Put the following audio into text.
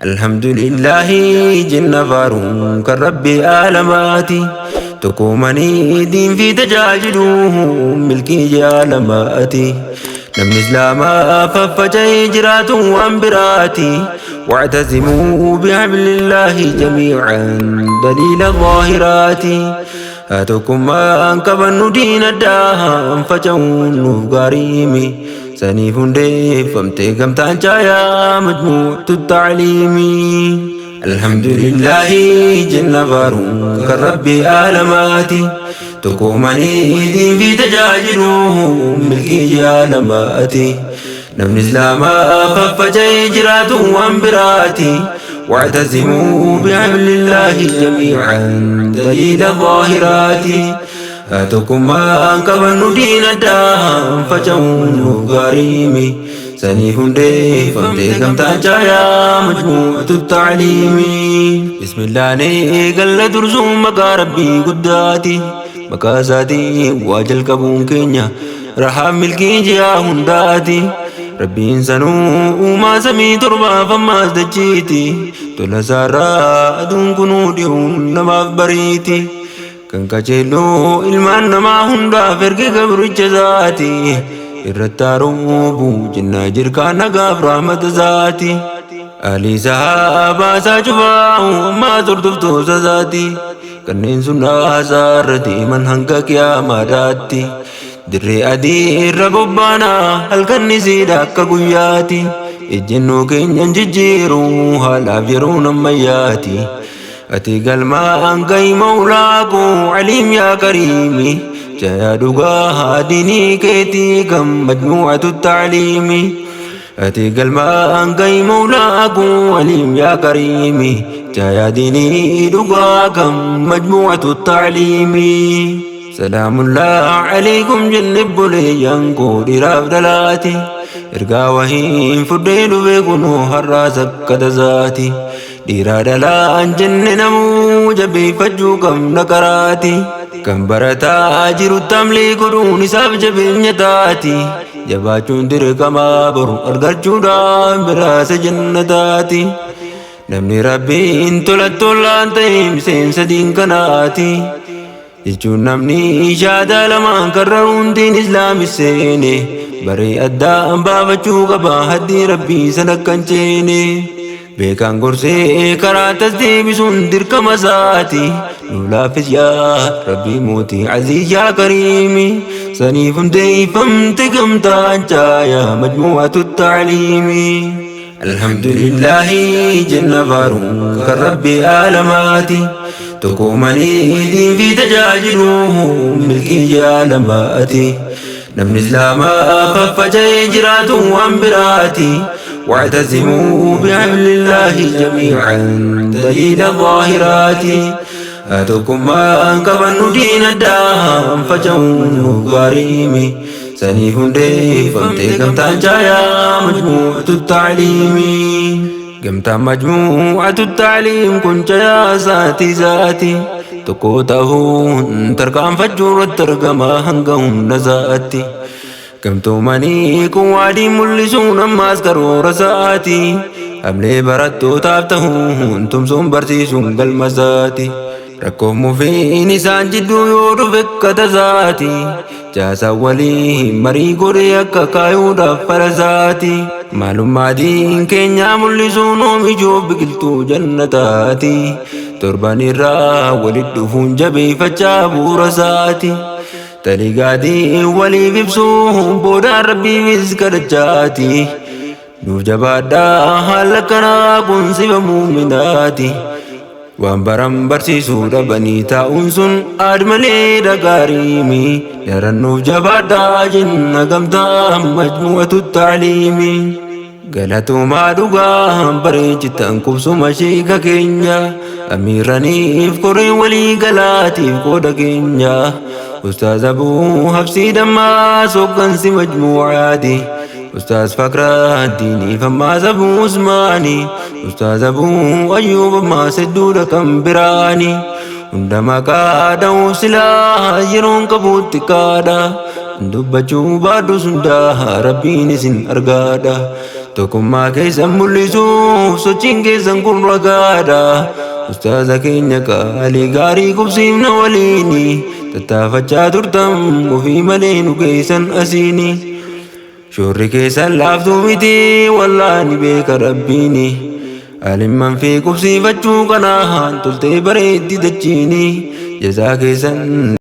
Alhamdulillahi jenna faaruun kan Rabbi aalamaati. Tokkoomanii diin fi tajaajiluu milkii jaalamaati. Namni Islaamaa faffaca'ee jiraatu waan biraati. واعتصموا بحبل الله جميعا دليل الظاهرات. Haa tokkummaan qabannu diin addaan faca'uun nuuf gaariimi. Saniif hundeeffamtee gamtaan caayaa majmuutu tacliimii. Alhamdulillahi jenna faaruun kan Rabbi aalamaati. Tokkoomanii diin fi tajaajiluu milkii jaalamaati. Namni Islaamaa faffaca'ee jiraatu waan biraati. واعتصموا بحبل الله جميعا دليل الظاهرات. Haa tokkummaan qabannu diin addaan faca'uun nuuf gaariimi. Saniif hundeeffamtee gamtaan caayaa majmuutu tacliimii. Bismillaan eegalla dursuun maqaa Rabbii guddaati. Maqaa isaatiin waa jalqabuun keenya rahaa milkii ji'a hundaati. Rabbiin sanuu uumaa samii torbaaf ammaas dachiiti. Tola isaarraa aduun kunuu dhi'uun namaaf bariiti. Kan qajeeloo ilmaan namaa hundaaf erge gabricha isaati. Irratti haaroobu jennaa jirkaan nagaaf rahmata isaati. Alii sahaabaa isaa cufaa ammaas hordoftoota isaati. Kanneen sunnaa isaa irra deeman hanga qiyaamaadhaatti. Dirree adii irra bobbaanaa halkan isiidha akka guyyaati. Ejjennoo keenyan jijjiiru haalaaf yeroon ammayyaati. Ati galmaan gahi mawlaa koo aliim yaa kariimi. Jayaa dhugaa diinii keetii kan majmuu'atu tacliimi. Ati galmaan gahi mawlaa koo aliim yaa kariimi. Jayaa diinii dhugaa kan majmuu'atu tacliimi. Salaamullah alaikum jenne obboleeyyan koo dhiiraaf dhalaati. Ergaa wahiin fudhee dhufe kunoo har'aas akka tasaati. Dhiiraa dhalaan jenne namuu jabeeffachuu qabna karaati. Kan barataa jiru tamlee godhuun isaaf jabeenya taati. Jabaachuun dirqamaa boru argachuudhaan biraasa jannataati. Namni Rabbiin tola tolaan ta'e miseensa diin kanaati. Jechuun namni shaadaa lamaan karra hundiin Islaami seene. Baree addaan baafachuu qaba haddii Rabbii sana kan ceene. Beekaan gorsee karaa tas deebisuun dirqama isaati. Nu laaffis yaa Rabbii mootii Aziz yaa Kariimi. Saniif hundeeffamte gamtaan caayaa majmuu'atu tacliimi. Alhamdulillahi jenna faaruun kan Rabbi aalamaati. Tokkoomanii diin fi tajaajiluu milkii jaalamaati. Namni Islaamaa faffaca'ee jiraatu waan biraati. واعتصموا بحبل الله جميعا دليل الظاهرات. Haa tokkummaan qabannu diin addaan faca'uun nuuf gaariimi. Saniif hundeeffamtee gamtaan caayaa majmuu'atu tacliimii. Gamtaan majmuu'atu tacliim kun caayaa isaati isaati. Tokko ta'uun tarkaanfachuu irratti argama hanga humna isaatti. Gamtoomanii kun waadii mul'isuun ammaas karoora isaati. Hamlee barattootaaf ta'uun tumsuun barsiisuun galma isaati. Rakkoof mufiin isaan jidduu yoo dhufe akka tasaati. Jaasaan waliin marii godhee akka kaayuudhaaf fara isaati. Maalummaa diin keenyaa mul'isuun oomishuuf biqiltuu jannataati. Torban irraa walitti dhufuun jabeeffachaa bu'uura isaati. Taliigaatiin waliif ibsuun boodaan Rabbiifis kadhachaati. Nuuf jabaadhaa haala kanaa kun sifa muuminaati. Waan baran barsiisuu dhabanii taa'uun sun aad malee dhagaariimi. Daran nuuf jabaadhaa jenna gamtaa majmuu'atu tacliimi. Galatuumaa dhugaa bareechitan qubsuma sheeka keenya. Amiiraniif koreen walii galaatiif qooda keenya. Ustaaz Abuu Habsii Dammaas hooggansi majmuu'aati. Ustaaz Fakraddiiniif ammaas Abuu Usmaani. Ustaaz Abuu Ayyuub ammaas hedduudha kan biraani. Hunda maqaa dha'uuf silaa yeroon qabuutti kaadha. Dubbachuu baadhus hundaa Rabbiin isin argaadha. Tokkummaa keessan mul'isuuf sochiin keessan kun ragaadha. Ustaaza keenya qaalii gaarii qubsiifna waliini. Tattaafachaa turtan ofii malee nu geessan asiini. Shoorri keessan laaftuu miti, wallaa ni beeka Rabbiini. Alimman fi qubsiifachuu kanaan toltee bareeddi dachiini. Jazaa keessan.